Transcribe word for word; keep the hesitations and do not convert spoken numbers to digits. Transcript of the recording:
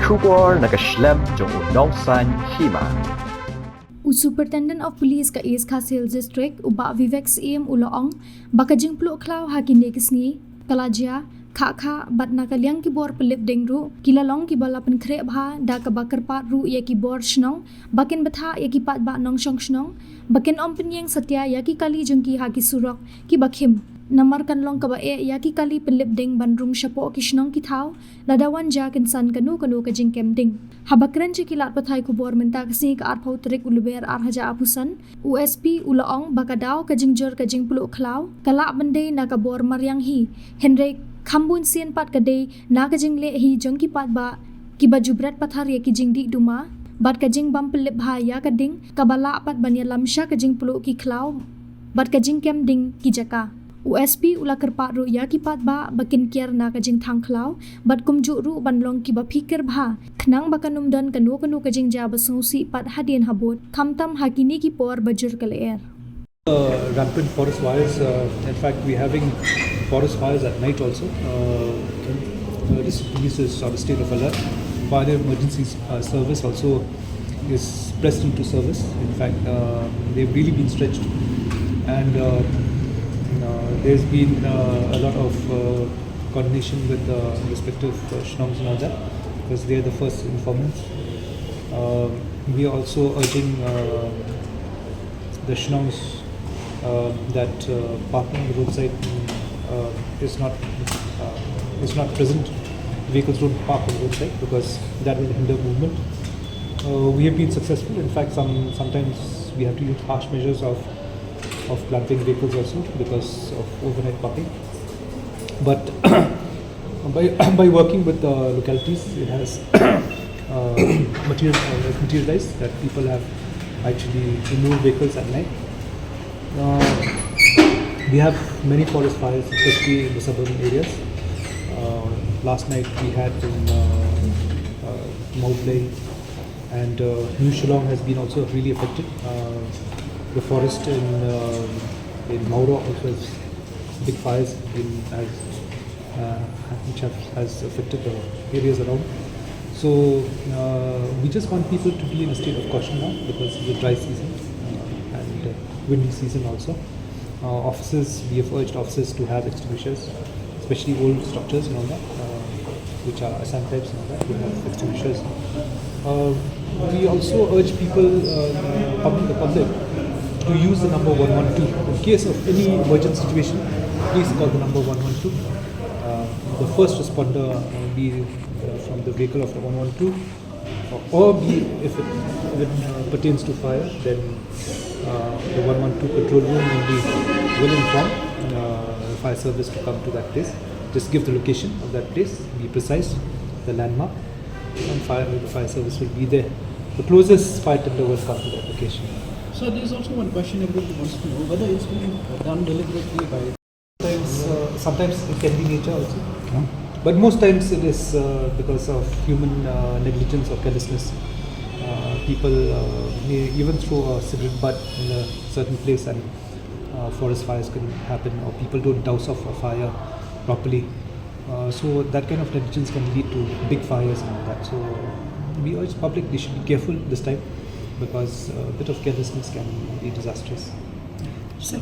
Khubor na ka shlem jong u nongsan hima. U Superintendent of Police ka East Khasi Hills District, u Bah Vivek Syiem u la ong ba ka jingpluh khlaw ha kine ki sngi ka la jia khah khah, bad na ka liang ki bor pynlip ding ruh ki la long kiba la pynkhreh bha da kaba kyrpad ruh ïa ki bor shnong ba kin bthah ïa ki paidbah nongshong shnong ba kin ym pynïeng satia ïa ki kali jong ki ha ki surok kiba khim. Namar kan long kaba eh ïa ki kali pynlip ding ban rung shapoh ki shnong ki thaw lada wan jia kynsan kano kano ka jingkem ding. Haba kren sha ki lad pathai khubor mynta ka sngi ka arphew tarik u Lber ar hajar arphew san, u S P u la ong ba ka daw ka jingjur ka jingpluh khlaw ka lah ban dei na ka bor mariang hi, hynrei kham bun sien pat ka dei na ka jingleh hi jong ki paidbah kiba ju bret pathar ïa ki jingdih duma bad ka jingbym pynlip bha ïa ka ding kaba lah pat ban ïalam sha ka jingpluh ki khlaw bad ka jingkem ding ki jaka. U S P u la kyrpad ruh ïa ki paidbah ba kin kiar na ka jingthang khlaw bad kumjuh ruh ban long kiba phikir bha khnang ba kan ym don kano kano ka jingjia ba sngewsih pat hadien habud, khamtam ha kine ki por ba jur ka lyer. Uh, rampant forest fires. Uh, in fact, we're having forest fires at night also. Uh, uh, this police is on a state of alert. Fire emergency uh, service also is pressed into service. In fact, uh, they've really been stretched, and uh, uh, there's been uh, a lot of uh, coordination with the respective uh, shnongs and all that, because they are the first informants. Uh, we are also urging uh, the shnongs uh, that uh, parking on the roadside uh, is not uh, is not present. Vehicles don't park on the roadside because that will hinder movement. Uh, we have been successful. In fact, some sometimes we have to use harsh measures of of clamping vehicles also because of overnight parking. But by by working with the localities, it has uh, material, uh, materialized that people have actually removed vehicles at night. Uh, we have many forest fires, especially in the suburban areas. Uh, last night we had in uh, uh, Mawblei, and uh, New Shillong has been also really affected. Uh, the forest in uh, in Mawroh also has big fires been has uh, which have, has affected the areas around. So uh, we just want people to be in a state of caution now because it's a dry season uh, and uh, windy season also. Uh, officers, we have urged officers to have extinguishers, especially old structures and all that, uh, which are Assam types and all that, to have extinguishers. Uh, we also urge people, uh, public, the public, to use the number one one two. In case of any emergency situation, please call the number one one two. Uh, the first responder uh, be uh, from the vehicle of the one one two, uh, or be, if it, if it uh, pertains to fire, then uh, the one one two control room will be will inform uh, the fire service to come to that place. Just give the location of that place, be precise, the landmark, and fire the fire service will be there. The closest fire tender will come to that location. So there's also one question everybody wants to know whether it's been done deliberately by Sometimes, uh, sometimes it can be nature also. But most times it is uh, because of human uh, negligence or carelessness. Uh, people uh, may even throw a cigarette butt in a certain place and uh, forest fires can happen, or people don't douse off a fire properly. Uh, so that kind of negligence can lead to big fires and all that. So we urge public they should be careful this time because uh, a bit of carelessness can be disastrous. Sir,